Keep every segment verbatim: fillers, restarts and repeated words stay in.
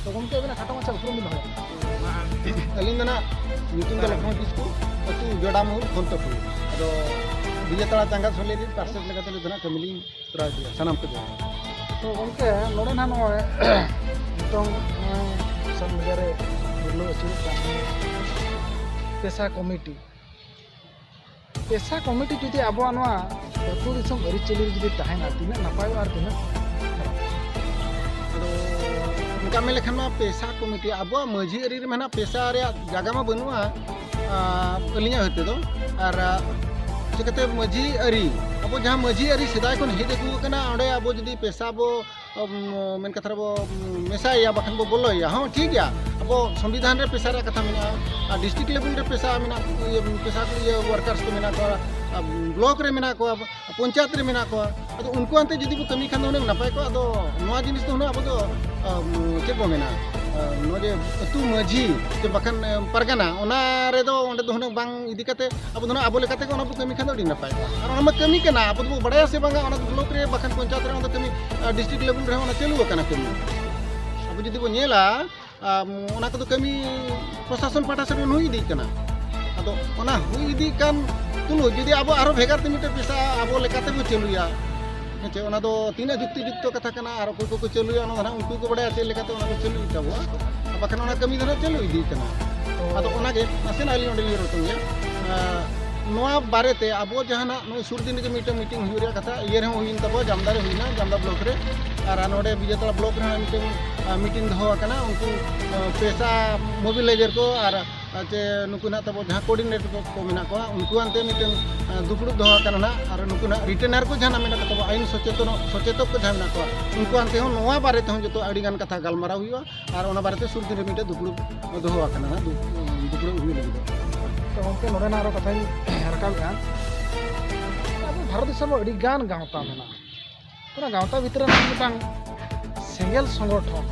ᱛᱚ ᱜᱚᱢᱠᱮ, ᱟᱵᱤᱱᱟᱜ ᱠᱷᱟᱴᱚ ᱢᱟᱪᱷᱟ ᱩᱯᱨᱩᱢ ᱵᱤᱱ ᱫᱚᱦᱚᱭᱟ᱾ ᱟᱹᱞᱤᱧ ᱫᱚ ᱱᱟᱜ ᱧᱩᱛᱩᱢ ᱫᱚ ᱞᱚᱠᱷᱢᱚᱬ ᱠᱤᱥᱠᱩ, ᱟᱹᱛᱩ ᱡᱚᱰᱟᱢᱩᱨ, ᱠᱷᱚᱱᱛᱚᱯᱩᱨ᱾ ᱟᱫᱚ ᱵᱤᱡᱮᱛᱟᱲᱟ ᱪᱟᱸᱜᱟ ᱥᱚᱞᱮ ᱨᱤᱱ ᱯᱟᱨᱥᱮᱛ ᱞᱮᱠᱟᱛᱮ ᱱᱤᱛ ᱫᱚ ᱱᱟᱜ ᱠᱟᱹᱢᱤ ᱞᱤᱧ ᱠᱚᱨᱟᱣ ᱤᱫᱤᱭᱟ᱾ ᱥᱟᱱᱟᱢ ᱠᱚ ᱡᱚᱦᱟᱨ᱾ ᱛᱚ ᱜᱚᱢᱠᱮ, ᱱᱚᱰᱮ ᱱᱟᱜ ᱱᱚᱜᱼᱚᱭ ᱱᱤᱛᱚᱝ ᱱᱚᱜᱼᱚᱭ ᱥᱳᱥᱟᱞ ᱢᱤᱰᱤᱭᱟ ᱨᱮ ᱩᱨᱞᱟᱹ ᱟᱹᱪᱩᱨᱚᱜ ᱠᱟᱱ ᱯᱮᱥᱟ ᱠᱚᱢᱤᱴᱤ, ᱯᱮᱥᱟ ᱠᱚᱢᱤᱴᱤ ᱡᱩᱫᱤ ᱟᱵᱚᱣᱟᱜ ᱱᱚᱣᱟ ᱟᱹᱛᱩ ᱫᱤᱥᱚᱢ ᱟᱹᱨᱤᱪᱟᱹᱞᱤ ᱨᱮ ᱡᱩᱫᱤ ᱛᱟᱦᱮᱱᱟ, ᱛᱤᱱᱟᱹᱜ ᱱᱟᱯᱟᱭᱚᱜᱼᱟ ᱟᱨ ᱛᱤᱱᱟᱹᱜ ᱠᱷᱟᱨᱟᱯᱚᱜᱼᱟ? ᱟᱫᱚ ᱚᱱᱠᱟ ᱢᱮᱱ ᱞᱮᱠᱷᱟᱱ ᱢᱟ ᱯᱮᱥᱟ ᱠᱚᱢᱤᱴᱤ ᱟᱵᱚᱣᱟᱜ ᱢᱟᱹᱡᱷᱤ ᱟᱹᱨᱤ ᱨᱮ ᱢᱮᱱᱟᱜ, ᱯᱮᱥᱟ ᱨᱮᱭᱟᱜ ᱡᱟᱭᱜᱟ ᱢᱟ ᱵᱟᱹᱱᱩᱜᱼᱟ, ᱟᱨ ᱟᱹᱞᱤᱧᱟᱜ ᱦᱚᱭᱛᱮ ᱫᱚ᱾ ᱟᱨ ᱪᱤᱠᱟᱹᱛᱮ ᱢᱟᱹᱡᱷᱤ ᱟᱹᱨᱤ, ᱟᱵᱚ ᱡᱟᱦᱟᱸ ᱢᱟᱹᱡᱷᱤ ᱟᱹᱨᱤ ᱥᱮᱫᱟᱭ ᱠᱷᱚᱱ ᱦᱮᱡ ᱟᱹᱜᱩ ᱟᱠᱟᱱᱟ, ᱚᱸᱰᱮ ᱟᱵᱚ ᱡᱩᱫᱤ ᱯᱮᱥᱟ ᱵᱚ ᱢᱮᱱ ᱠᱟᱛᱷᱟ ᱨᱮᱵᱚ ᱢᱮᱥᱟᱭᱮᱭᱟ, ᱵᱟᱠᱷᱟᱱ ᱵᱚ ᱵᱚᱞᱚᱭᱮᱭᱟ᱾ ᱦᱚᱸ, ᱴᱷᱤᱠ ᱜᱮᱭᱟ, ᱟᱵᱚ ᱥᱚᱝᱵᱤᱫᱷᱟᱱ ᱨᱮ ᱯᱮᱥᱟ ᱨᱮᱭᱟᱜ ᱠᱟᱛᱷᱟ ᱢᱮᱱᱟᱜᱼᱟ, ᱟᱨ ᱰᱤᱥᱴᱨᱤᱠᱴ ᱞᱮᱵᱮᱞ ᱨᱮ ᱯᱮᱥᱟ ᱢᱮᱱᱟᱜ, ᱤᱭᱟᱹ, ᱯᱮᱥᱟ ᱠᱚ, ᱤᱭᱟᱹ, ᱣᱟᱨᱠᱟᱨᱥ ᱠᱚ ᱢᱮᱱᱟᱜ ᱠᱚᱣᱟ, ᱟᱨ ᱵᱞᱚᱠ ᱨᱮ ᱢᱮᱱᱟᱜ ᱠᱚᱣᱟ, ᱯᱚᱧᱪᱟᱭᱮᱛ ᱨᱮ ᱢᱮᱱᱟᱜ ᱠᱚᱣᱟ᱾ ᱟᱫᱚ ᱩᱱᱠᱩ ᱟᱱᱛᱮ ᱡᱩᱫᱤ ᱵᱚ ᱠᱟᱹᱢᱤ ᱠᱷᱟᱱ ᱫᱚ ᱦᱩᱱᱟᱹᱝ ᱱᱟᱯᱟᱭ ᱠᱚᱜᱼᱟ᱾ ᱟᱫᱚ ᱱᱚᱣᱟ ᱡᱤᱱᱤᱥ ᱫᱚ ᱦᱩᱱᱟᱹᱝ ᱟᱵᱚ ᱫᱚ, ᱟᱢ, ᱪᱮᱫ ᱵᱚ ᱢᱮᱱᱟ, ᱟᱢ, ᱱᱚᱣᱟ ᱡᱮ ᱟᱹᱛᱩ ᱢᱟᱹᱡᱷᱤ ᱪᱮ ᱵᱟᱠᱷᱟᱱ, ᱟᱢ, ᱯᱟᱨᱜᱟᱱᱟ, ᱚᱱᱟ ᱨᱮᱫᱚ ᱚᱸᱰᱮ ᱫᱚ ᱦᱩᱱᱟᱹᱝ ᱵᱟᱝ ᱤᱫᱤ ᱠᱟᱛᱮ ᱟᱵᱚ ᱫᱚ ᱦᱟᱸᱜ ᱟᱵᱚ ᱞᱮᱠᱟ ᱛᱮᱜᱮ ᱚᱱᱟ ᱵᱚ ᱠᱟᱹᱢᱤ ᱠᱷᱟᱱ ᱫᱚ ᱟᱹᱰᱤ ᱱᱟᱯᱟᱭᱚᱜᱼᱟ᱾ ᱟᱨ ᱚᱱᱟ ᱢᱟ ᱠᱟᱹᱢᱤ ᱠᱟᱱᱟ, ᱟᱵᱚ ᱫᱚᱵᱚ ᱵᱟᱲᱟᱭᱟ ᱥᱮ ᱵᱟᱝᱟ, ᱚᱱᱟ ᱫᱚ ᱵᱞᱚᱠ ᱨᱮ ᱵᱟᱠᱷᱟᱱ ᱯᱚᱧᱪᱟᱭᱮᱛ ᱨᱮ ᱚᱱᱟ ᱫᱚ ᱠᱟᱹᱢᱤ, ᱟᱨ ᱰᱤᱥᱴᱨᱤᱠᱴ ᱞᱮᱵᱮᱞ ᱨᱮᱦᱚᱸ ᱚᱱᱟ ᱪᱟᱹᱞᱩ ᱟᱠᱟᱱᱟ ᱠᱟᱹᱢᱤ᱾ ᱟᱵᱚ ᱡᱩᱫᱤ ᱵᱚ ᱧᱮᱞᱟ, ᱟᱢ, ᱚᱱᱟ ᱠᱚᱫᱚ ᱠᱟᱹᱢᱤ ᱯᱨᱚᱥᱟᱥᱚᱱ ᱯᱟᱦᱴᱟ ᱥᱮᱫ ᱠᱷᱚᱱ ᱦᱩᱭ ᱤᱫᱤᱜ ᱠᱟᱱᱟ᱾ ᱟᱫᱚ ᱚᱱᱟ ᱦᱩᱭ ᱤᱫᱤᱜ ᱠᱟᱱ ᱛᱩᱞᱩᱡ ᱡᱩᱫᱤ ᱟᱵᱚ ᱟᱨᱦᱚᱸ ᱵᱷᱮᱜᱟᱨ ᱛᱮ ᱢᱤᱫᱴᱮᱱ ᱯᱮᱥᱟ ᱟᱵᱚ ᱞᱮᱠᱟ ᱛᱮᱵᱚ ᱪᱟᱹᱞᱩᱭᱟ, ᱦᱮᱸ ᱪᱮ, ᱚᱱᱟ ᱫᱚ ᱛᱤᱱᱟᱹᱜ ᱡᱩᱠᱛᱤ ᱡᱩᱠᱛᱚ ᱠᱟᱛᱷᱟ ᱠᱟᱱᱟ, ᱟᱨ ᱚᱠᱚᱭ ᱠᱚᱠᱚ ᱪᱟᱹᱞᱩᱭᱟ, ᱚᱱᱟ ᱫᱚ ᱦᱟᱸᱜ ᱩᱱᱠᱩ ᱠᱚ ᱵᱟᱲᱟᱭᱟ ᱪᱮᱫ ᱞᱮᱠᱟᱛᱮ ᱚᱱᱟ ᱠᱚ ᱪᱟᱹᱞᱩ ᱤᱫᱤ ᱛᱟᱵᱚᱣᱟ, ᱵᱟᱠᱷᱟᱱ ᱚᱱᱟ ᱠᱟᱹᱢᱤ ᱫᱚ ᱦᱟᱸᱜ ᱪᱟᱹᱞᱩ ᱤᱫᱤᱜ ᱠᱟᱱᱟ᱾ ᱟᱫᱚ ᱚᱱᱟᱜᱮ ᱱᱟᱥᱮᱱᱟᱜ ᱟᱹᱞᱤᱧ ᱚᱸᱰᱮ ᱞᱤᱧ ᱨᱚᱲ ᱠᱟᱱ ᱜᱮᱭᱟ᱾ ᱟᱸ, ᱱᱚᱣᱟ ᱵᱟᱨᱮᱛᱮ ᱟᱵᱚ ᱡᱟᱦᱟᱱᱟᱜ ᱱᱚᱜᱼᱚᱭ ᱥᱩᱨ ᱫᱤᱱ ᱨᱮᱜᱮ ᱢᱤᱫᱴᱟᱝ ᱢᱤᱴᱤᱝ ᱦᱩᱭᱩᱜ ᱨᱮᱭᱟᱜ ᱠᱟᱛᱷᱟ, ᱤᱭᱟᱹ ᱨᱮᱦᱚᱸ ᱦᱩᱭᱮᱱ ᱛᱟᱵᱚᱣᱟ, ᱡᱟᱢᱫᱟ ᱨᱮ ᱦᱩᱭᱱᱟ, ᱡᱟᱢᱫᱟ ᱵᱞᱚᱠ ᱨᱮ, ᱟᱨ ᱱᱚᱰᱮ ᱵᱤᱡᱮᱛᱟᱲᱟ ᱵᱞᱚᱠ ᱨᱮᱦᱚᱸ ᱢᱤᱫᱴᱟᱝ, ᱟᱸ, ᱢᱤᱴᱤᱝ ᱫᱚᱦᱚ ᱟᱠᱟᱱᱟ᱾ ᱩᱱᱠᱩ, ᱟᱸ, ᱯᱮᱥᱟ ᱢᱳᱵᱤᱞᱟᱭᱡᱟᱨ ᱠᱚ ᱟᱨ, ᱟᱸ, ᱪᱮ ᱱᱩᱠᱩ ᱱᱟᱜ ᱛᱟᱵᱚ ᱡᱟᱦᱟᱸ ᱠᱳᱚᱨᱰᱤᱱᱮᱴᱚᱨ ᱠᱚ ᱢᱮᱱᱟᱜ ᱠᱚᱣᱟ, ᱩᱱᱠᱩ ᱟᱱᱛᱮ ᱢᱤᱫᱴᱟᱝ, ᱟᱸ, ᱫᱩᱯᱲᱩᱵ ᱫᱚᱦᱚ ᱟᱠᱟᱱᱟ ᱱᱟᱜ, ᱟᱨ ᱱᱩᱠᱩ ᱱᱟᱜ ᱨᱤᱴᱮᱱᱟᱨ ᱠᱚ ᱡᱟᱦᱟᱸ ᱱᱟᱜ ᱢᱮᱱᱟᱜ ᱠᱚ ᱛᱟᱵᱚ, ᱟᱭᱤᱱ ᱥᱚᱪᱮᱛᱚᱱ, ᱥᱚᱪᱮᱛᱚᱠ ᱠᱚ ᱡᱟᱦᱟᱸ ᱢᱮᱱᱟᱜ ᱠᱚᱣᱟ, ᱩᱱᱠᱩ ᱟᱱᱛᱮ ᱦᱚᱸ ᱱᱚᱣᱟ ᱵᱟᱨᱮ ᱛᱮᱦᱚᱸ ᱡᱚᱛᱚ ᱟᱹᱰᱤ ᱜᱟᱱ ᱠᱟᱛᱷᱟ ᱜᱟᱞᱢᱟᱨᱟᱣ ᱦᱩᱭᱩᱜᱼᱟ᱾ ᱟᱨ ᱚᱱᱟ ᱵᱟᱨᱮᱛᱮ ᱥᱩᱨ ᱫᱤᱱ ᱨᱮ ᱢᱤᱫᱴᱮᱱ ᱫᱩᱯᱲᱩᱵ ᱫᱚᱦᱚ ᱟᱠᱟᱱᱟ, ᱫᱩ-, ᱫᱩᱯᱲᱩᱵ ᱦᱩᱭ ᱞᱟᱹᱜᱤᱫ᱾ ᱛᱚ ᱜᱚᱢᱠᱮ, ᱱᱚᱰᱮᱱᱟᱜ ᱟᱨᱚ ᱠᱟᱛᱷᱟᱧ ᱨᱟᱠᱟᱵᱮᱜᱼᱟ᱾ ᱟᱵᱚ ᱵᱷᱟᱨᱚᱛ ᱫᱤᱥᱚᱢ ᱨᱮ ᱟᱹᱰᱤ ᱜᱟᱱ ᱜᱟᱶᱛᱟ ᱢᱮᱱᱟᱜᱼᱟ᱾ ᱚᱱᱟ ᱜᱟᱶᱛᱟ ᱵᱷᱤᱛᱨᱤ ᱨᱮ ᱢᱤᱫᱴᱟᱝ ᱥᱮᱸᱜᱮᱞ ᱥᱚᱝᱜᱚᱴᱷᱚᱱ,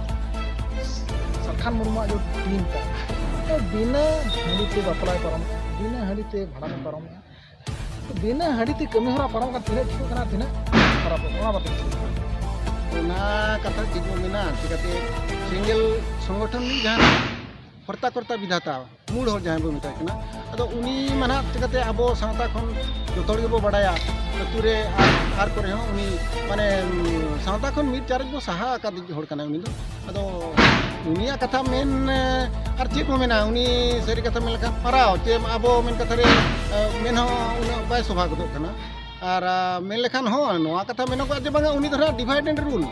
ᱥᱟᱞᱠᱷᱟᱱ ᱢᱩᱨᱢᱩᱣᱟᱜ ᱡᱚ ᱴᱤᱢ ᱛᱟᱭ, ᱛᱚ ᱵᱤᱱᱟᱹ ᱦᱟᱺᱰᱤ ᱛᱮ ᱵᱟᱯᱞᱟᱭ ᱯᱟᱨᱚᱢᱮᱜᱼᱟ, ᱵᱤᱱᱟᱹ ᱦᱟᱺᱰᱤ ᱛᱮ ᱵᱷᱟᱸᱰᱟᱱᱮ ᱯᱟᱨᱚᱢᱮᱜᱼᱟ᱾ ᱵᱤᱱᱟᱹ ᱦᱟᱺᱰᱤ ᱛᱮ ᱠᱟᱹᱢᱤ ᱦᱚᱨᱟ ᱯᱟᱨᱚᱢ ᱠᱟᱛᱮ ᱛᱤᱱᱟᱹᱜ ᱴᱷᱤᱠᱚᱜ ᱠᱟᱱᱟ, ᱛᱤᱱᱟᱹᱜ ᱠᱷᱟᱨᱟᱯᱚᱜ ᱠᱟᱱᱟ, ᱚᱱᱟ ᱵᱟᱨᱮᱛᱮ ᱪᱮᱫ? ᱚᱱᱟ ᱠᱟᱛᱷᱟ ᱴᱷᱤᱠ ᱵᱚ ᱢᱮᱱᱟ, ᱪᱤᱠᱟᱹᱛᱮ ᱥᱮᱸᱜᱮᱞ ᱥᱚᱝᱜᱚᱴᱷᱚᱱ ᱨᱤᱱᱤᱡ ᱡᱟᱦᱟᱸ ᱦᱚᱨᱛᱟ ᱠᱚᱨᱛᱟ ᱵᱤᱫᱷᱟᱛᱟ, ᱢᱩᱲ ᱦᱚᱲ ᱡᱟᱦᱟᱸᱭ ᱵᱚ ᱢᱮᱛᱟᱭ ᱠᱟᱱᱟ, ᱟᱫᱚ ᱩᱱᱤ ᱢᱟ ᱱᱟᱦᱟᱜ ᱪᱤᱠᱟᱹᱛᱮ ᱟᱵᱚ ᱥᱟᱶᱛᱟ ᱠᱷᱚᱱ ᱡᱚᱛᱚ ᱦᱚᱲ ᱜᱮᱵᱚ ᱵᱟᱲᱟᱭᱟ, ᱟᱹᱛᱩ ᱨᱮ ᱟᱨ, ᱟᱨ ᱠᱚᱨᱮ ᱦᱚᱸ ᱩᱱᱤ ᱢᱟᱱᱮ, ᱩᱢ, ᱥᱟᱶᱛᱟ ᱠᱷᱚᱱ ᱢᱤᱫ ᱪᱟᱨᱮᱡ ᱵᱚ ᱥᱟᱦᱟ ᱟᱠᱟᱫ ᱦᱚᱲ ᱠᱟᱱᱟᱭ ᱩᱱᱤ ᱫᱚ᱾ ᱟᱫᱚ ᱩᱱᱤᱭᱟᱜ ᱠᱟᱛᱷᱟ ᱢᱮᱱ, ᱮ, ᱟᱨ ᱪᱮᱫ ᱵᱚ ᱢᱮᱱᱟ, ᱩᱱᱤ ᱥᱟᱹᱨᱤ ᱠᱟᱛᱷᱟ ᱢᱮᱱ ᱞᱮᱠᱷᱟᱱ ᱯᱟᱨᱟᱣ, ᱪᱮ ᱟᱵᱚ ᱢᱮᱱ ᱠᱟᱛᱷᱟ ᱨᱮ, ᱮ, ᱢᱮᱱ ᱦᱚᱸ ᱩᱱᱟᱹᱜ ᱵᱟᱭ ᱥᱚᱵᱷᱟ ᱜᱚᱫᱚᱜ ᱠᱟᱱᱟ᱾ ᱟᱨ, ᱟ, ᱢᱮᱱ ᱞᱮᱠᱷᱟᱱ ᱦᱚᱸ ᱱᱚᱣᱟ ᱠᱟᱛᱷᱟ ᱢᱮᱱᱚᱜᱚᱜᱼᱟ ᱡᱮ ᱵᱟᱝᱟ, ᱩᱱᱤ ᱫᱚ ᱱᱟᱦᱟᱜ divide and rule,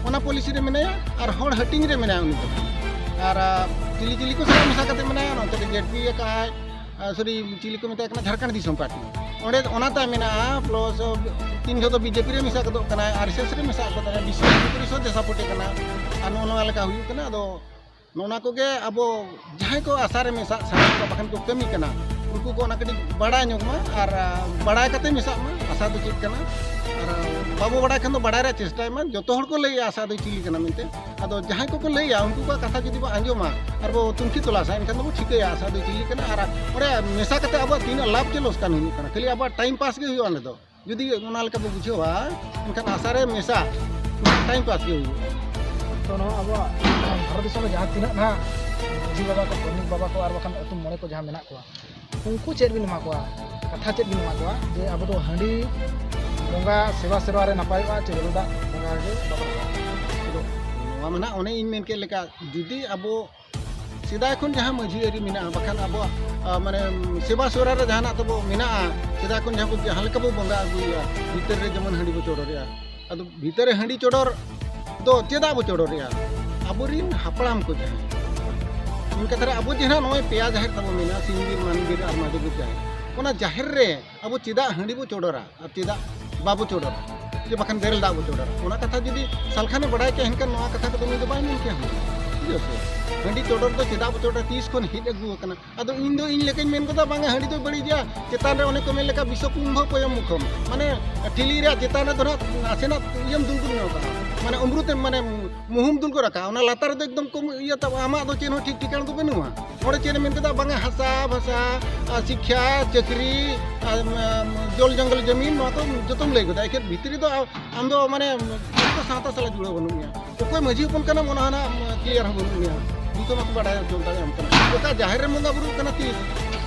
ᱚᱱᱟ policy ᱨᱮ ᱢᱮᱱᱟᱭᱟ ᱟᱨ ᱦᱚᱲ ᱦᱟᱹᱴᱤᱧ ᱨᱮ ᱢᱮᱱᱟᱭᱟ ᱩᱱᱤ ᱫᱚ᱾ ᱟᱨ, ᱟ, ᱪᱤᱞᱤ ᱪᱤᱞᱤ ᱠᱚ ᱥᱟᱞᱟᱜ ᱢᱮᱥᱟ ᱠᱟᱛᱮ ᱢᱮᱱᱟᱭᱟ, ᱱᱚᱛᱮ ᱨᱮ ᱡᱮᱰᱯᱤ ᱟᱠᱟᱫᱼᱟᱭ, ᱟ, sorry, ᱪᱤᱞᱤ ᱠᱚ ᱢᱮᱛᱟᱭ ᱠᱟᱱᱟ, ᱡᱷᱟᱲᱠᱷᱚᱸᱰ ᱫᱤᱥᱚᱢ ᱯᱟᱨᱴᱤ᱾ ᱚᱸᱰᱮ ᱚᱱᱟ ᱛᱟᱭ ᱢᱮᱱᱟᱜᱼᱟ, plus ᱛᱤᱱ ᱡᱚᱦᱚᱜ ᱫᱚ ᱵᱤᱡᱮᱯᱤ ᱨᱮ ᱢᱮᱥᱟ ᱜᱚᱫᱚᱜ ᱠᱟᱱᱟᱭ, ᱟᱨᱮᱥᱮᱥ ᱨᱮ ᱢᱮᱥᱟ ᱜᱚᱫᱚᱜ ᱠᱟᱱᱟᱭ, ᱵᱤᱥᱥᱚ ᱦᱤᱱᱫᱩ ᱯᱚᱨᱤᱥᱚᱫᱽ ᱮ support ᱮ ᱠᱟᱱᱟ᱾ ᱟᱨ ᱱᱚᱜᱼᱚ ᱱᱚᱣᱟ ᱞᱮᱠᱟ ᱦᱩᱭᱩᱜ ᱠᱟᱱᱟ᱾ ᱟᱫᱚ ᱱᱚᱜᱼᱚ ᱱᱚᱣᱟ ᱠᱚᱜᱮ ᱟᱵᱚ ᱡᱟᱦᱟᱸᱭ ᱠᱚ ᱟᱥᱟ ᱨᱮ ᱢᱮᱥᱟᱜ ᱥᱟᱱᱟ ᱠᱚᱣᱟ, ᱵᱟᱠᱷᱟᱱ ᱠᱚ ᱠᱟᱹᱢᱤ ᱠᱟᱱᱟ, ᱩᱱᱠᱩ ᱠᱚ ᱚᱱᱟ ᱠᱟᱹᱴᱤᱡ ᱵᱟᱲᱟᱭ ᱧᱚᱜ ᱢᱟ ᱟᱨ, ᱟ, ᱵᱟᱲᱟᱭ ᱠᱟᱛᱮ ᱢᱮᱥᱟᱜ ᱢᱟ᱾ ᱟᱥᱟ ᱫᱚ ᱪᱮᱫ ᱠᱟᱱᱟ? ᱟᱨ, ᱟ, ᱵᱟᱵᱚ ᱵᱟᱲᱟᱭ ᱠᱷᱟᱱ ᱫᱚ ᱵᱟᱲᱟᱭ ᱨᱮᱭᱟᱜ ᱪᱮᱥᱴᱟᱭ ᱢᱟ᱾ ᱡᱚᱛᱚ ᱦᱚᱲ ᱠᱚ ᱞᱟᱹᱭᱮᱜᱼᱟ ᱟᱥᱟ ᱫᱚᱭ ᱪᱤᱞᱤ ᱠᱟᱱᱟ ᱢᱮᱱᱛᱮ᱾ ᱟᱫᱚ ᱡᱟᱦᱟᱸᱭ ᱠᱚᱠᱚ ᱞᱟᱹᱭᱟ, ᱩᱱᱠᱩ ᱠᱚᱣᱟᱜ ᱠᱟᱛᱷᱟ ᱡᱩᱫᱤ ᱵᱚ ᱟᱸᱡᱚᱢᱟ ᱟᱨ ᱵᱚ ᱛᱩᱱᱠᱷᱤ ᱛᱚᱞᱟᱥᱟ, ᱮᱱᱠᱷᱟᱱ ᱫᱚᱵᱚ ᱴᱷᱤᱠᱟᱹᱭᱟ ᱟᱥᱟ ᱫᱚᱭ ᱪᱤᱞᱤ ᱠᱟᱱᱟ ᱟᱨ ᱚᱸᱰᱮ ᱢᱮᱥᱟ ᱠᱟᱛᱮ ᱟᱵᱚᱣᱟᱜ ᱛᱤᱱᱟᱹᱜ ᱞᱟᱵᱷ ᱪᱮ ᱞᱚᱥᱠᱟᱱ ᱦᱩᱭᱩᱜ ᱠᱟᱱᱟ᱾ ᱠᱷᱟᱹᱞᱤ ᱟᱵᱚᱣᱟᱜ time pass ᱜᱮ ᱦᱩᱭᱩᱜᱼᱟ ᱚᱸᱰᱮ ᱫᱚ᱾ ᱡᱩᱫᱤ ᱚᱱᱟ ᱞᱮᱠᱟ ᱵᱚ ᱵᱩᱡᱷᱟᱹᱣᱟ, ᱮᱱᱠᱷᱟᱱ ᱟᱥᱟ ᱨᱮ ᱢᱮᱥᱟ, time pass ᱜᱮ ᱦᱩᱭᱩᱜᱼᱟ᱾ ᱛᱚ, ᱱᱚᱣᱟ ᱟᱵᱚᱣᱟᱜ ᱵᱷᱟᱨᱚᱛ ᱫᱤᱥᱚᱢ ᱨᱮ ᱡᱟᱦᱟᱸ ᱛᱤᱱᱟᱹᱜ ᱱᱟᱦᱟᱜ ᱢᱟᱹᱡᱷᱤ ᱵᱟᱵᱟ ᱠᱚ, ᱯᱟᱨᱟᱱᱤᱠ ᱵᱟᱵᱟ ᱠᱚ ᱟᱨ ᱵᱟᱠᱷᱟᱱ ᱟᱹᱛᱩ ᱢᱚᱬᱮ ᱠᱚ ᱡᱟᱦᱟᱸ ᱢᱮᱱᱟᱜ ᱠᱚᱣᱟ, ᱩᱱᱠᱩ ᱪᱮᱫ ᱵᱤᱱ ᱮᱢᱟ ᱠᱚᱣᱟ? ᱠᱟᱛᱷᱟ ᱪᱮᱫ ᱵᱤᱱ ᱮᱢᱟ ᱠᱚᱣᱟ ᱡᱮ ᱟᱵᱚ ᱫᱚ ᱦᱟᱺᱰᱤ ᱵᱚᱸᱜᱟ ᱥᱮᱵᱟ ᱥᱮᱨᱣᱟ ᱨᱮ ᱱᱟᱯᱟᱭᱚᱜᱼᱟ ᱪᱮ ᱵᱮᱨᱮᱞ ᱫᱟᱜ ᱵᱚᱸᱜᱟ ᱜᱮ ᱵᱟᱛᱟᱣᱚᱜᱼᱟ? ᱟᱫᱚ ᱱᱚᱣᱟ ᱢᱟ ᱱᱟᱦᱟᱜ ᱚᱱᱮ ᱤᱧ ᱢᱮᱱ ᱠᱮᱫ ᱞᱮᱠᱟ, ᱡᱩᱫᱤ ᱟᱵᱚ ᱥᱮᱫᱟᱭ ᱠᱷᱚᱱ ᱡᱟᱦᱟᱸ ᱢᱟᱹᱡᱷᱤ ᱟᱹᱨᱤ ᱢᱮᱱᱟᱜᱼᱟ, ᱵᱟᱠᱷᱟᱱ ᱟᱵᱚᱣᱟᱜ, ᱟ, ᱢᱟᱱᱮ, ᱥᱮᱵᱟ ᱥᱮᱵᱟ ᱨᱮ ᱡᱟᱦᱟᱱᱟᱜ ᱛᱟᱵᱚ ᱢᱮᱱᱟᱜᱼᱟ, ᱥᱮᱫᱟᱭ ᱠᱷᱚᱱ ᱡᱟᱦᱟᱸ ᱵᱚ, ᱡᱟᱦᱟᱸ ᱞᱮᱠᱟ ᱵᱚ ᱵᱚᱸᱜᱟ ᱟᱹᱜᱩᱭᱮᱫᱼᱟ, ᱵᱷᱤᱛᱟᱹᱨ ᱨᱮ ᱡᱮᱢᱚᱱ ᱦᱟᱺᱰᱤ ᱵᱚ ᱪᱚᱰᱚᱨᱮᱜᱼᱟ᱾ ᱟᱫᱚ ᱵᱷᱤᱛᱟᱹᱨ ᱨᱮ ᱦᱟᱺᱰᱤ ᱪᱚᱰᱚᱨ ᱫᱚ ᱪᱮᱫᱟᱜ ᱵᱚ ᱪᱚᱰᱚᱨᱮᱜᱼᱟ? ᱟᱵᱚᱨᱤᱱ ᱦᱟᱯᱲᱟᱢ ᱠᱚ ᱡᱟᱦᱟᱸᱭ, ᱢᱮᱱ ᱠᱟᱛᱷᱟ ᱨᱮ ᱟᱵᱚ ᱡᱮ ᱱᱟᱦᱟᱜ ᱱᱚᱜᱼᱚᱭ ᱯᱮᱭᱟ ᱡᱟᱦᱮᱨ ᱛᱟᱵᱚ ᱢᱮᱱᱟᱜᱼᱟ, ᱥᱤᱧ ᱵᱤᱨ, ᱢᱟᱹᱱ ᱵᱤᱨ ᱟᱨ ᱢᱟᱰᱮ ᱵᱤᱨ ᱡᱟᱦᱮᱨ, ᱚᱱᱟ ᱡᱟᱦᱮᱨ ᱨᱮ ᱟᱵᱚ ᱪᱮᱫᱟᱜ ᱦᱟᱺᱰᱤ ᱵᱚ ᱪᱚᱰᱚᱨᱟ ᱟᱨ ᱪᱮᱫᱟᱜ ᱵᱟᱵᱚ ᱪᱚᱰᱚᱨᱟ, ᱡᱮ ᱵᱟᱠᱷᱟᱱ ᱵᱮᱨᱮᱞ ᱫᱟᱜ ᱵᱚ ᱪᱚᱰᱚᱨᱟ? ᱚᱱᱟ ᱠᱟᱛᱷᱟ ᱡᱩᱫᱤ ᱥᱟᱞᱠᱷᱟᱱᱮ ᱵᱟᱲᱟᱭ ᱠᱮᱭᱟ, ᱮᱱᱠᱷᱟᱱ ᱱᱚᱣᱟ ᱠᱟᱛᱷᱟ ᱠᱚᱫᱚ ᱱᱩᱭ ᱫᱚ ᱵᱟᱭ ᱢᱮᱱ ᱠᱮᱭᱟ᱾ ᱵᱩᱡᱷᱟᱹᱣ ᱥᱮ? ᱦᱟᱺᱰᱤ ᱪᱚᱰᱚᱨ ᱫᱚ ᱪᱮᱫᱟᱜ ᱵᱚ ᱪᱚᱰᱚᱨᱟ, ᱛᱤᱥ ᱠᱷᱚᱱ ᱦᱮᱡ ᱟᱹᱜᱩ ᱟᱠᱟᱱᱟ? ᱟᱫᱚ ᱤᱧ ᱫᱚ ᱤᱧ ᱞᱮᱠᱟᱧ ᱢᱮᱱ ᱜᱚᱫᱟ, ᱵᱟᱝᱟ, ᱦᱟᱺᱰᱤ ᱫᱚ ᱵᱟᱹᱲᱤᱡ ᱜᱮᱭᱟ, ᱪᱮᱛᱟᱱ ᱨᱮ ᱚᱱᱮ ᱠᱚ ᱢᱮᱱ ᱞᱮᱠᱟ ᱵᱤᱥᱚ ᱠᱩᱢᱵᱷᱚ ᱯᱚᱭᱚᱢ ᱢᱩᱠᱷᱚᱢ, ᱢᱟᱱᱮ ᱴᱷᱤᱞᱤ ᱨᱮᱭᱟᱜ ᱪᱮᱛᱟᱱ ᱨᱮᱫᱚ ᱱᱟᱜ ᱱᱟᱥᱮᱱᱟᱜ ᱤᱭᱟᱹᱢ ᱫᱩᱞ ᱫᱩᱞ ᱧᱚᱜ ᱠᱟᱜᱼᱟ, ᱢᱟᱱᱮ ᱚᱢᱨᱩᱛᱮᱢ, ᱢᱟᱱᱮ ᱢᱩᱦᱩᱢ ᱫᱩᱞ ᱠᱚ ᱨᱟᱠᱟᱵ, ᱚᱱᱟ ᱞᱟᱛᱟᱨ ᱨᱮᱫᱚ ᱮᱠᱫᱚᱢ ᱠᱚᱢ ᱤᱭᱟᱹ ᱛᱟᱵᱚ, ᱟᱢᱟᱜ ᱫᱚ ᱪᱮᱫ ᱦᱚᱸ ᱴᱷᱤᱠ ᱴᱷᱤᱠᱟᱹᱱ ᱫᱚ ᱵᱟᱹᱱᱩᱜᱼᱟ᱾ ᱱᱚᱰᱮ ᱪᱮᱫ ᱮ ᱢᱮᱱ ᱠᱮᱫᱟ, ᱵᱟᱝᱟ ᱦᱟᱥᱟ ᱵᱷᱟᱥᱟ, ᱟᱨ ᱥᱤᱠᱠᱷᱟ, ᱪᱟᱹᱠᱨᱤ, ᱟᱨ, ᱟᱢ, ᱡᱚᱞ ᱡᱚᱝᱜᱚᱞ ᱡᱚᱢᱤᱱ, ᱱᱚᱣᱟ ᱫᱚ ᱡᱚᱛᱚᱢ ᱞᱟᱹᱭ ᱠᱮᱫᱟ᱾ ᱮᱠᱷᱮᱱ ᱵᱷᱤᱛᱨᱤ ᱫᱚ ᱟ-, ᱟᱢ ᱫᱚ ᱢᱟᱱᱮ ᱡᱚᱛᱚ ᱥᱟᱶᱛᱟ ᱥᱟᱞᱟᱜ ᱡᱩᱲᱟᱹᱣ ᱵᱟᱹᱱᱩᱜ ᱢᱮᱭᱟ᱾ ᱚᱠᱚᱭ ᱢᱟᱹᱡᱷᱤ ᱦᱚᱯᱚᱱ ᱠᱟᱱᱟᱢ, ᱚᱱᱟ ᱦᱚᱸ ᱱᱟᱜ ᱠᱞᱤᱭᱟᱨ ᱦᱚᱸ ᱵᱟᱹᱱᱩᱜ ᱢᱮᱭᱟ᱾ ᱱᱤᱛᱚᱜ ᱢᱟᱠᱚ ᱵᱟᱰᱟᱭ ᱦᱚᱪᱚ ᱫᱟᱲᱮᱭᱟᱢ ᱠᱟᱱᱟ᱾ ᱚᱠᱟ ᱡᱟᱦᱮᱨ ᱨᱮ ᱵᱚᱸᱜᱟ ᱵᱩᱨᱩᱜ ᱠᱟᱱᱟ ᱛᱤᱥ?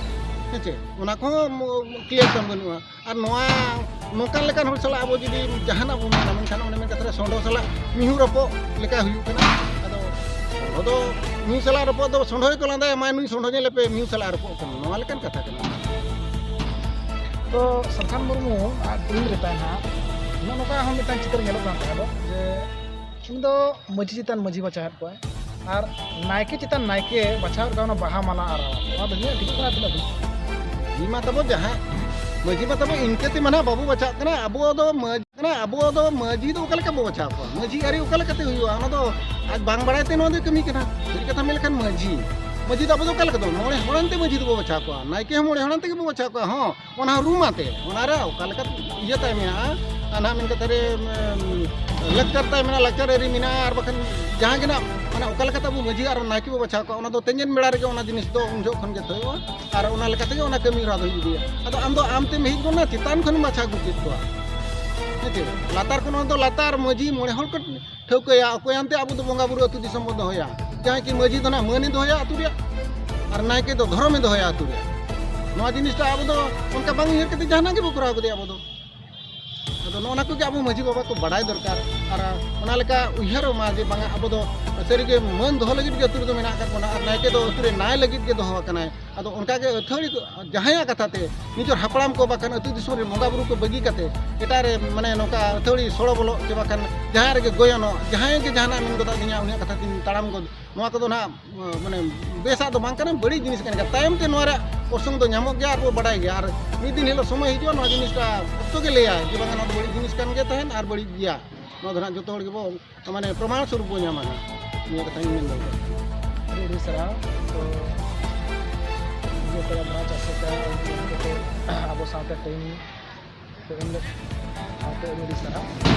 ᱦᱮᱸ ᱪᱮ? ᱚᱱᱟ ᱠᱚᱦᱚᱸ ᱠᱞᱤᱭᱟᱨ ᱛᱟᱢ ᱵᱟᱹᱱᱩᱜᱼᱟ᱾ ᱟᱨ ᱱᱚᱣᱟ ᱱᱚᱝᱠᱟᱱ ᱞᱮᱠᱟᱱ ᱦᱚᱲ ᱥᱟᱞᱟᱜ ᱟᱵᱚ ᱡᱩᱫᱤ ᱡᱟᱦᱟᱱᱟᱜ ᱵᱚᱱ ᱢᱮᱱᱟ, ᱢᱮᱱᱠᱷᱟᱱ ᱚᱱᱮ ᱢᱮᱱ ᱠᱟᱛᱷᱟ ᱨᱮ ᱥᱚᱸᱰᱚ ᱥᱟᱞᱟᱜ ᱢᱤᱦᱩ ᱨᱚᱯᱚᱜ ᱞᱮᱠᱟ ᱦᱩᱭᱩᱜ ᱠᱟᱱᱟ᱾ ᱟᱫᱚ ᱥᱚᱸᱰᱚ ᱫᱚ ᱢᱤᱦᱩ ᱥᱟᱞᱟᱜ ᱨᱚᱯᱚᱜ ᱫᱚ ᱥᱚᱸᱰᱚ ᱜᱮᱠᱚ ᱞᱟᱸᱫᱟᱭᱟ, "ᱢᱟ ᱱᱩᱭ ᱥᱚᱸᱰᱚ ᱧᱮᱞᱮᱯᱮ, ᱢᱤᱦᱩ ᱥᱟᱞᱟᱜ ᱨᱚᱯᱚᱜ ᱠᱟᱱᱟ", ᱱᱚᱣᱟ ᱞᱮᱠᱟᱱ ᱠᱟᱛᱷᱟ ᱠᱟᱱᱟ᱾ ᱛᱚ ᱥᱟᱞᱠᱷᱟᱱ ᱢᱩᱨᱢᱩ ᱟᱨ ᱴᱤᱢ ᱨᱮ ᱛᱟᱦᱮᱸ ᱱᱟᱦᱟᱜ ᱱᱚᱜᱼᱚ ᱱᱚᱝᱠᱟ ᱦᱚᱸ ᱢᱤᱫᱴᱟᱝ ᱪᱤᱛᱟᱹᱨ ᱧᱮᱞᱚᱜ ᱠᱟᱱ ᱛᱟᱦᱮᱸ ᱫᱚ ᱡᱮ ᱩᱱᱤ ᱫᱚ ᱢᱟᱹᱡᱷᱤ ᱪᱮᱛᱟᱱ ᱢᱟᱹᱡᱷᱤ ᱵᱟᱪᱷᱟᱣᱮᱫ ᱠᱚᱣᱟᱭ ᱟᱨ ᱱᱟᱭᱠᱮ ᱪᱮᱛᱟᱱ ᱱᱟᱭᱠᱮ ᱵᱟᱪᱷᱟᱣᱮᱫ ᱠᱚᱣᱟ, ᱚᱱᱟ ᱵᱟᱦᱟ ᱢᱟᱞᱟ ᱟᱨᱟᱣ᱾ ᱚᱱᱟ ᱫᱚ ᱤᱧᱟᱹᱜ ᱴᱷᱤᱠ ᱠᱟᱱᱟ ᱛᱤᱱᱟᱹᱜ ᱫᱤᱱ? ᱢᱟᱹᱡᱷᱤ ᱢᱟ ᱛᱟᱵᱚ ᱡᱟᱦᱟᱸ, ᱢᱟᱹᱡᱷᱤ ᱢᱟ ᱛᱟᱵᱚ ᱤᱱᱠᱟᱹ ᱛᱮ ᱢᱟ ᱱᱟᱦᱟᱜ ᱵᱟᱵᱚ ᱵᱟᱪᱷᱟᱜ ᱠᱟᱱᱟ᱾ ᱟᱵᱚ ᱫᱚ ᱢᱟᱹᱡᱷᱤ, ᱟᱵᱚ ᱫᱚ ᱢᱟᱹᱡᱷᱤ ᱫᱚ ᱚᱠᱟ ᱞᱮᱠᱟ ᱵᱚ ᱵᱟᱪᱷᱟᱣ ᱠᱚᱣᱟ? ᱢᱟᱹᱡᱷᱤ ᱟᱹᱨᱤ ᱚᱠᱟ ᱞᱮᱠᱟᱛᱮ ᱦᱩᱭᱩᱜᱼᱟ? ᱚᱱᱟ ᱫᱚ ᱟᱡ ᱵᱟᱝ ᱵᱟᱲᱟᱭ ᱛᱮ ᱱᱚᱣᱟ ᱫᱚᱭ ᱠᱟᱹᱢᱤ ᱠᱟᱱᱟ᱾ ᱥᱟᱹᱨᱤ ᱠᱟᱛᱷᱟ ᱢᱮᱱ ᱞᱮᱠᱷᱟᱱ ᱢᱟᱹᱡᱷᱤ, ᱢᱟᱹᱡᱷᱤ ᱫᱚ ᱟᱵᱚ ᱫᱚ ᱚᱠᱟ ᱞᱮᱠᱟ ᱫᱚ ᱢᱚᱬᱮ ᱦᱚᱲᱟᱱ ᱛᱮ ᱢᱟᱹᱡᱷᱤ ᱫᱚᱵᱚ ᱵᱟᱪᱷᱟᱣ ᱠᱚᱣᱟ, ᱱᱟᱭᱠᱮ ᱦᱚᱸ ᱢᱚᱬᱮ ᱦᱚᱲᱟᱱ ᱛᱮᱜᱮ ᱵᱚ ᱵᱟᱪᱷᱟᱣ ᱠᱚᱣᱟ᱾ ᱦᱚᱸ, ᱚᱱᱟ ᱦᱚᱸ ᱨᱩᱢ ᱟᱛᱮ, ᱚᱱᱟ ᱨᱮ ᱚᱠᱟ ᱞᱮᱠᱟ ᱤᱭᱟᱹ ᱛᱟᱭ ᱢᱮᱱᱟᱜᱼᱟ, ᱟᱨ ᱱᱟᱦᱟᱜ ᱢᱮᱱ ᱠᱟᱛᱷᱟ ᱨᱮ, ᱩᱢ, ᱞᱟᱠᱪᱟᱨ ᱛᱟᱭ ᱢᱮᱱᱟᱜᱼᱟ, ᱞᱟᱠᱪᱟᱨ ᱟᱹᱨᱤ ᱢᱮᱱᱟᱜᱼᱟ, ᱟᱨ ᱵᱟᱠᱷᱟᱱ ᱡᱟᱦᱟᱸ ᱜᱮ ᱱᱟᱦᱟᱜ, ᱢᱟᱱᱮ ᱚᱠᱟ ᱞᱮᱠᱟᱛᱮ ᱟᱵᱚ ᱢᱟᱹᱡᱷᱤ ᱟᱨ ᱱᱟᱭᱠᱮ ᱵᱚ ᱵᱟᱪᱷᱟᱣ ᱠᱚᱣᱟ, ᱚᱱᱟ ᱫᱚ ᱛᱮᱸᱜᱮᱱ ᱵᱮᱲᱟ ᱨᱮᱜᱮ ᱚᱱᱟ ᱡᱤᱱᱤᱥ ᱫᱚ ᱩᱱ ᱡᱚᱦᱚᱜ ᱠᱷᱚᱱ ᱜᱮ ᱛᱚᱭᱚᱜᱼᱟ, ᱟᱨ ᱚᱱᱟ ᱞᱮᱠᱟ ᱛᱮᱜᱮ ᱚᱱᱟ ᱠᱟᱹᱢᱤ ᱦᱚᱨᱟ ᱫᱚ ᱦᱩᱭ ᱤᱫᱤᱜᱼᱟ᱾ ᱟᱫᱚ ᱟᱢ ᱫᱚ ᱟᱢ ᱛᱮᱢ ᱦᱮᱡ ᱜᱚᱫ ᱱᱟ, ᱪᱮᱛᱟᱱ ᱠᱷᱚᱱᱮᱢ ᱵᱟᱪᱷᱟᱣ ᱟᱹᱜᱩ ᱠᱮᱫ ᱠᱚᱣᱟ, ᱦᱮᱸ ᱪᱮ? ᱞᱟᱛᱟᱨ ᱠᱷᱚᱱ ᱚᱱᱟ ᱫᱚ ᱞᱟᱛᱟᱨ ᱢᱟᱹᱡᱷᱤ ᱢᱚᱬᱮ ᱦᱚᱲ ᱠᱚ ᱴᱷᱟᱹᱣᱠᱟᱹᱭᱟ, ᱚᱠᱚᱭ ᱟᱱᱛᱮ ᱟᱵᱚ ᱫᱚ ᱵᱚᱸᱜᱟ ᱵᱩᱨᱩ ᱟᱹᱛᱩ ᱫᱤᱥᱚᱢ ᱵᱚᱱ ᱫᱚᱦᱚᱭᱟ᱾ ᱡᱟᱦᱟᱸᱭ ᱠᱤ ᱢᱟᱹᱡᱷᱤ ᱫᱚ ᱱᱟᱦᱟᱜ ᱢᱟᱹᱱᱮ ᱫᱚᱦᱚᱭᱟ ᱟᱹᱛᱩ ᱨᱮᱭᱟᱜ, ᱟᱨ ᱱᱟᱭᱠᱮ ᱫᱚ ᱫᱷᱚᱨᱚᱢᱮ ᱫᱚᱦᱚᱭᱟ ᱟᱹᱛᱩ ᱨᱮᱭᱟᱜ᱾ ᱱᱚᱣᱟ ᱡᱤᱱᱤᱥᱴᱟ ᱟᱵᱚ ᱫᱚ ᱚᱱᱠᱟ ᱵᱟᱝ ᱩᱭᱦᱟᱹᱨ ᱠᱟᱛᱮ ᱡᱟᱦᱟᱱᱟᱜ ᱜᱮᱵᱚ ᱠᱚᱨᱟᱣ ᱠᱮᱫᱮᱭᱟ ᱟᱵᱚ ᱫᱚ᱾ ᱟᱫᱚ ᱱᱚᱜᱼᱚ ᱱᱟ ᱠᱚᱜᱮ ᱟᱵᱚ ᱢᱟᱹᱡᱷᱤ ᱵᱟᱵᱟ ᱠᱚ ᱵᱟᱲᱟᱭ ᱫᱚᱨᱠᱟᱨ, ᱟᱨ ᱚᱱᱟ ᱞᱮᱠᱟ ᱩᱭᱦᱟᱹᱨᱚᱜ ᱢᱟ ᱡᱮ ᱵᱟᱝᱟ ᱟᱵᱚ ᱫᱚ ᱥᱟᱹᱨᱤᱜᱮ ᱢᱟᱹᱱ ᱫᱚᱦᱚ ᱞᱟᱹᱜᱤᱫ ᱜᱮ ᱟᱹᱛᱩ ᱨᱮᱫᱚ ᱢᱮᱱᱟᱜ ᱟᱠᱟᱫ ᱵᱚᱱᱟ, ᱟᱨ ᱱᱟᱭᱠᱮ ᱫᱚ ᱟᱹᱛᱩ ᱨᱮ ᱱᱟᱭ ᱞᱟᱹᱜᱤᱫ ᱜᱮ ᱫᱚᱦᱚ ᱟᱠᱟᱱᱟᱭ᱾ ᱟᱫᱚ ᱚᱱᱠᱟᱜᱮ ᱟᱹᱛᱷᱟᱹᱲᱤ ᱠᱚ, ᱡᱟᱦᱟᱸᱭᱟᱜ ᱠᱟᱛᱷᱟ ᱛᱮ ᱱᱤᱡᱮᱨ ᱦᱟᱯᱲᱟᱢ ᱠᱚ ᱵᱟᱠᱷᱟᱱ ᱟᱹᱛᱩ ᱫᱤᱥᱚᱢ ᱨᱮ ᱵᱚᱸᱜᱟ ᱵᱩᱨᱩ ᱠᱚ ᱵᱟᱹᱜᱤ ᱠᱟᱛᱮ ᱮᱴᱟᱜ ᱨᱮ, ᱢᱟᱱᱮ, ᱱᱚᱝᱠᱟ ᱟᱹᱛᱷᱟᱹᱲᱤ ᱥᱚᱲᱚ ᱵᱚᱞᱚᱜ ᱪᱮ ᱵᱟᱠᱷᱟᱱ ᱡᱟᱦᱟᱸᱭ ᱨᱮᱜᱮ ᱜᱚᱭᱚᱱᱚᱜ, ᱡᱟᱦᱟᱸᱭ ᱜᱮ ᱡᱟᱦᱟᱱᱟᱜ ᱢᱮᱱ ᱜᱚᱫ ᱟᱹᱫᱤᱧᱟ, ᱩᱱᱤᱭᱟᱜ ᱠᱟᱛᱷᱟ ᱛᱤᱧ ᱛᱟᱲᱟᱢ ᱜᱚᱫ, ᱱᱚᱣᱟ ᱠᱚᱫᱚ ᱱᱟᱦᱟᱜ, ᱢᱟᱱᱮ, ᱵᱮᱥᱟᱜ ᱫᱚ ᱵᱟᱝ ᱠᱟᱱᱟ, ᱵᱟᱹᱲᱤᱡ ᱡᱤᱱᱤᱥ ᱠᱟᱱ ᱜᱮᱭᱟ᱾ ᱛᱟᱭᱚᱢ ᱛᱮ ᱱᱚᱣᱟ ᱨᱮᱭᱟᱜ ᱚᱨᱥᱚᱝ ᱫᱚ ᱧᱟᱢᱚᱜ ᱜᱮᱭᱟ, ᱟᱨ ᱵᱚ ᱵᱟᱰᱟᱭ ᱜᱮᱭᱟ᱾ ᱟᱨ ᱢᱤᱫ ᱫᱤᱱ ᱦᱤᱞᱳᱜ ᱥᱚᱢᱚᱭ ᱦᱤᱡᱩᱜᱼᱟ, ᱱᱚᱣᱟ ᱡᱤᱱᱤᱥᱴᱟ ᱚᱠᱛᱚ ᱜᱮ ᱞᱟᱹᱭᱟᱭ ᱡᱮ ᱵᱟᱝᱟ, ᱱᱚᱣᱟ ᱫᱚ ᱵᱟᱹᱲᱤᱡ ᱡᱤᱱᱤᱥ ᱠᱟᱱ ᱜᱮ ᱛᱟᱦᱮᱸᱫ ᱟᱨ ᱵᱟᱹᱲᱤᱡ ᱜᱮᱭᱟ᱾ ᱱᱚᱣᱟ ᱫᱚ ᱱᱟᱦᱟᱜ ᱡᱚᱛᱚ ᱦᱚᱲ ᱜᱮᱵᱚ, ᱢᱟᱱᱮ, ᱯᱨᱚᱢᱟᱬ ᱥᱚᱨᱩᱯ ᱵᱚ ᱧᱟᱢᱟ ᱦᱟᱸᱜ᱾ ᱱᱤᱭᱟᱹ ᱠᱟᱛᱷᱟᱧ ᱢᱮᱱ ᱫᱟᱲᱮᱭᱟᱜᱼᱟ᱾ ᱟᱹᱰᱤ ᱟᱹᱰᱤ ᱥᱟᱨᱦᱟᱣ᱾ ᱛᱚ, ᱤᱭᱟᱹ ᱛᱚᱨᱟ ᱵᱷᱟᱪ ᱟᱥᱮᱠᱟ ᱤᱫᱤ ᱠᱟᱛᱮ ᱟᱵᱚ ᱥᱟᱶᱛᱟ ᱴᱟᱭᱤᱢ ᱠᱚ ᱮᱢ ᱞᱮᱫ ᱥᱟᱶᱛᱮ ᱟᱹᱰᱤ ᱟᱹᱰᱤ ᱥᱟᱨᱦᱟᱣ᱾